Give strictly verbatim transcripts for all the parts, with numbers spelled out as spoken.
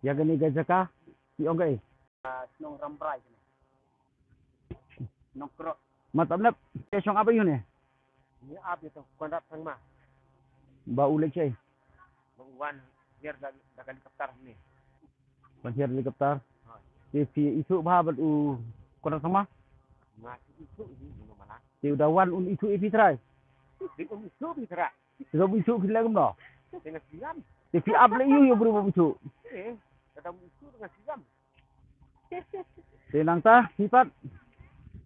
Ïa kane ka jaka, ïa ong ka ei? Ah, shnong Rambrai kane. Nongkrok. Matam nep, te shong ap ïa u ne? Ni ap ïa u Konrad Sangma. Ba u leit shaei? Ba u wan hiar da, da ka helicopter ne. Wan hiar helicopter? Hooid. Te phi ithuh bha bad u Konrad Sangma? Nga ithuh hi, nga mala. Te u da wan un ithuh ïa phi trai? Te un ithuh phi trai. Te u ithuh phi leh kumno? Te nga sngewsih. Te phi ap leh ïa u, ïa u briew ba ithuh? Eh, kata u ithuh nga sngewsih. Te nangta, phi pat?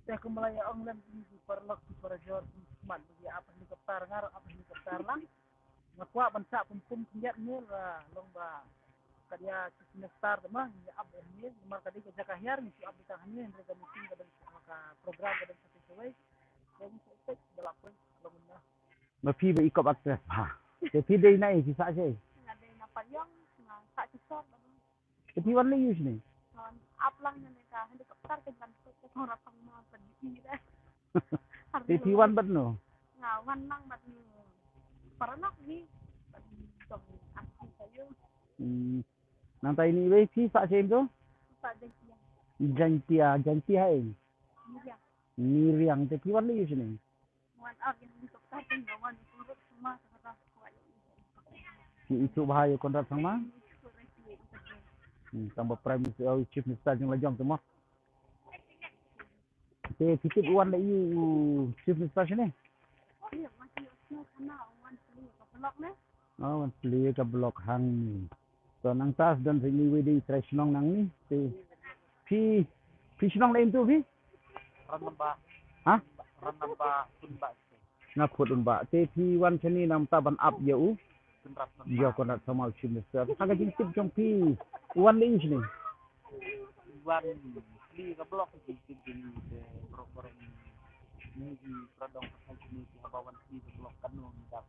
Te kumba la ïa ong lem ïa ki paralok ki parajor ki smat ba ki ap helicopter, nga ruh ap helicopter lang. Nga kwah ban shah pum pum khyndiat ne la long ba ka dei Chief Minister te ma ngi ap hangne, namar ka dei ka jaka hiar ngi shu ap tang hangne, hynrei ka meeting ka don ka program ka don kawei. Te ngi shu expect ba la poi long na. Ma phi ba i kop actress bha. Te phi dei na ei, phi sah shaei? Nga dei na Pariong, nga sah Chisor ba. Te phi wan leh ïa u shane? Wan ap lang ne ka helicopter ka jan tu ka thong ratong ma ka di da. Te phi wan bad no? Nga wan lang bad ni paralok ni bad ni tong arti sayu. Hmm. Nangta ini wei phi sah shaei to? Sah Jaintia. Jaintia, Jaintia hai. Miriang. Miriang, te phi wan leh ïa u shane? Wan ap ïa helicopter te nga wan turut semua kata. Ki ithuh bha ïa u Conrad Sangma? Hmm, tang ba Prime Minister, oh, Chief Minister jong la jong te mo. Te phi tip u wan leh ïa u Chief Minister shane? Oh, wan plie ka block hangne. To nangta sa don sa ini wei dei trai shnong nangne. Te phi, phi shnong na im tu phi? Ranamba. Ha? Ranamba Tunba. Nga phut un ba. Te phi wan shane namar ban ap ïa u. Conrad Sangma. Ïa u Conrad Sangma u Chief Minister. Ha ka jingtip jong phi. U wan leh ïa u shane? Wan plie ka block jingtip jong ngi te bro bro ni. Ngi ki pradong ka shane ki haba wan plie ka block kan nong ni da.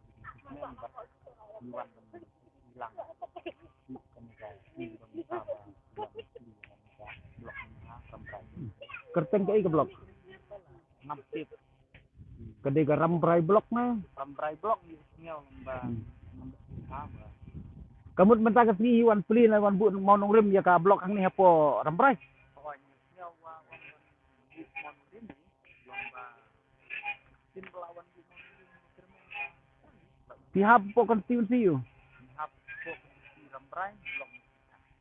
Ngi wan kan ni. Kyrteng kaei ka block? Ngam tip. Ka dei ka Rambrai block ne? Rambrai block ni sngewbha. Hmm. Ka mut mynta ka sngi hi wan plie ne wan buh mawnongrim ïa ka block hangne hapoh Rambrai. Phi hap hapoh constituency u?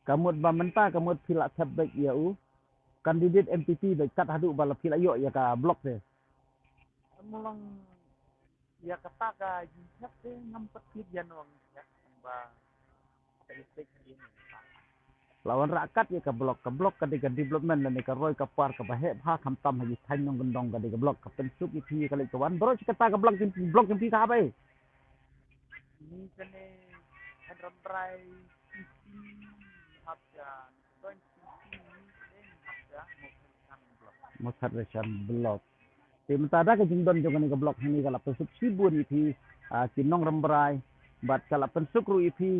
Ka mut ba mynta ka mut phi la thep beit ïa u candidate M P P beit kat haduh ba la phi la ïoh ïa ka block te. Ym long ïa kata ka jingthep te ngam pat tip ïa nong ïa ba. La wanrah kat ïa ka block, ka block ka dei ka development lane ka roi ka par kaba heh bha khamtam ha ïa thaiñ nongkyndong ka dei ka block ka pynsuk ïa phi ïa ka leit ka wan. Baroh shi katta ka block jong, block jong phi ka hap ei? Ni kane Rambrai fifteen hap ïa Mawthadraishan block. Mawthadraishan block. Te mynta da ka jingdon jong kane ka block hangne ka la pynsuk shibun ïa phi, ah, ki nong Rambrai, bad ka la pynsuk ruh ïa phi,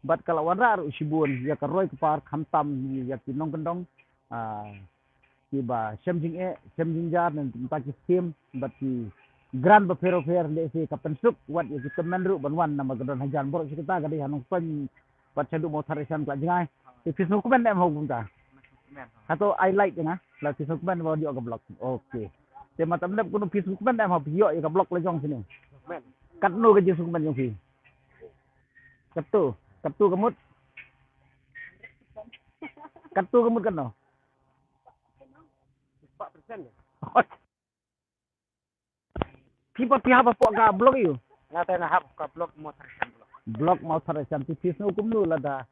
bad ka la wanrah ruh shibun ïa ka roi ka par khamtam ïa ki nongkyndong, ah, kiba shem jingeh, shem jingjar, ne mynta ki skim, bad ki grant bapher bapher, lehse ka pynsuk wat ïa ki tymmen ruh ban wan namar ka don hajan. Baroh shi katta ka dei ha Nongstoiñ bad shaduh Mawthadraishan ka la jngai. Te phi sngewkmen ne em ha u kumta? Kato ai light ïa nga. La phi sngewkmen ba wan ïoh ka block. Okay. Te ma tam lep kunu phi sngewkmen ne em ha phi ïoh ïa ka block la jong shane? Katno ka jingsngewkmen jong phi? Katto, katto ka mut. Katto ka mut katno? Phi pat phi hap hapoh ka block ïa u? Nga te nga hap ka block Mawthadraishan block. Block Mawthadraishan. Te phi sngew kumno lada,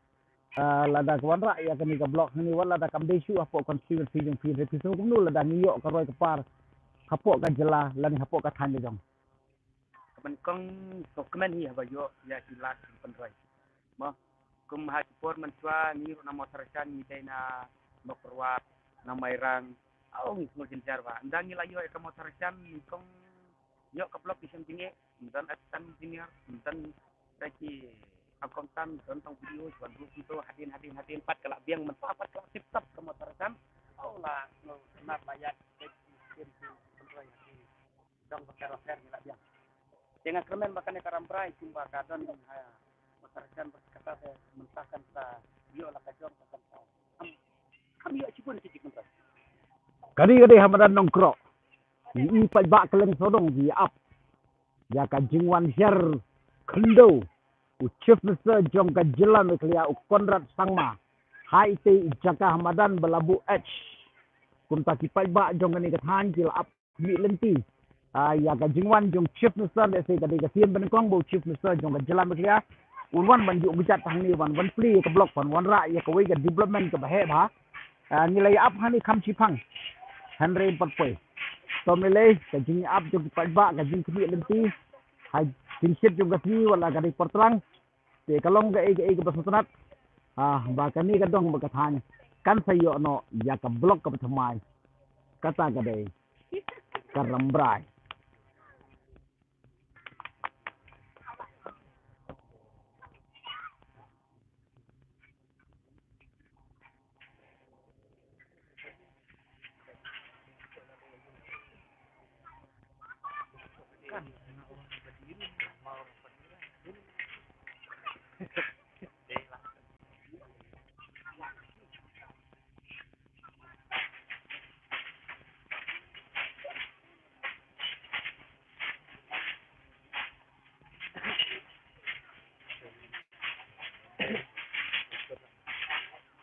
ah, lada ka wanrah ïa kane ka block hangne wat lada kam dei shuh hapoh constituency jong phi, te phi sngew kumno lada ngi ïoh ka roi ka par hapoh ka jylla lane hapoh ka thaiñ la jong? Ka ban kong sngewkmen hi haba ïoh ïa ki lad ki pynroi. Mo, kum ha ki por mynshuwa ngi ruh na Mawthadraishan ngi dei na Mawkyrwat, na Mairang. Au, ngi sngewjynjar ba ynda ngi la ïoh ïa ka Mawthadraishan ngi kong ïoh ka block ki shem jingeh, ym don assistant engineer, ym don da ki accountant, ym don tang B D O, ym don ruh pynto hadien hadien hadien pat ka la biang mynta pat ka la tip top ka Mawthadraishan. Au la sngewtynnat la ïa ki pynroi hadien. Dong ba ka Rambrai la biang. Te nga kyrmen ba kane ka Rambrai kumba ka don ha Mawthadraishan ba kata te mynta kan sa ïoh la ka jong ka Kane ka dei ha madan Nongkrok. I paidbah kylleng sawdong ki ap ïa ka jingwan hiar khyndew u Chief Minister jong ka jylla Meghalaya, u Conrad Sangma. Hai te i jaka ha madan ba la buh H. Kumta ki paidbah jong kane ka thaiñ ki la ap khmih lynti. Ah, ïa ka jingwan jong Chief Minister, lehse ka dei ka sien ba nyngkong ba u Chief Minister jong ka jylla Meghalaya un wan ban ïuh kjat hangne, wan wan plie ïa ka block, wan wanrah ïa kawei ka development kaba heh bha. Ah, ngi la ïa ap hangne kham shiphang. Hynrei ym pat poi. To me lei ka jingïa ap jong ki paidbah, ka jingkhmih lynti ha jingshit jong ka sngi wat la ka dei por tlang. Te ka long kaei kaei kaba sngewtynnat. Ah, ba kane ka dong ba ka thaiñ kan sa ïoh noh ïa ka block kaba thymmai. Kata ka dei ka Rambrai.